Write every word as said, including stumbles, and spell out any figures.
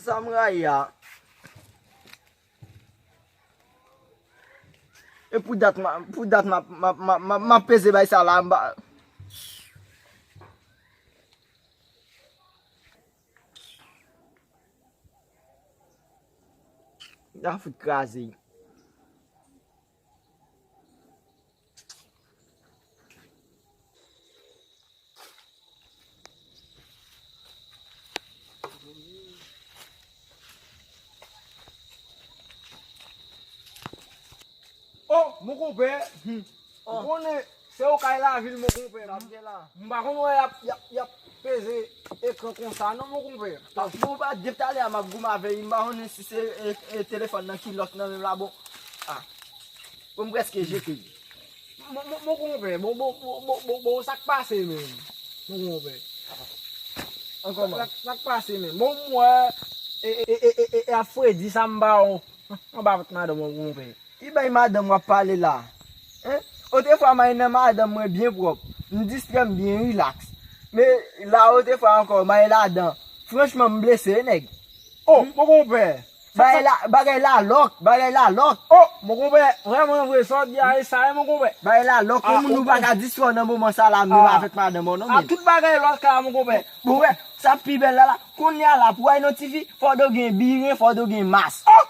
Sa m rayi a. E pou dat, ma, pou dat, ma, ma, ma, ma, ma peze bay sa la, m ba. N a fout kraze. Oh, mon konpè. Hmm. Ou konnen, se okay lavil, mon konpè. Sa byen la. M pa konn wè y ap, y ap, y ap peze ekran konsa, non, mon konpè. Ah, bon, pa depi talè a m ap goumen avè li, m pa konnen si se, e, e, telefòn nan ki lòk nan menm la, bon. Ah. Bon, m prèske jete li. Mon, mon, mon konpè, bon, bon, sa k pase menm? Mon konpè. Ankò, man. Sa, sa k pase menm? Bon, m wè, e, e, e, e, e, e ap fredi sa m ba w anba vant madanm, mon konpè. Ki bay madanm w ap pale la? Hein? Otrefwa, m al nan madanm mwen byen pwòp. M distrè m byen rilaks. Men la, otrefwa ankò, m al ladan. Franchman, m blese, nèg. Oh, mon konpè. Bagay la, bagay la lòk, bagay la lòk. Oh, mon konpè, vrèman vre, sa w di a, e sa, e, mon konpè. Bagay la lòk, ah, yon moun ou pa ka distrè w nan moman sa la, menm avèk madanm ou, non, men. Ah, tout bagay lòk la, mon konpè. Bon, wè, sa pi bèl la, la. Kounye a la, pou w al nan T V, fò w gen biren, fò w gen mas. Oh!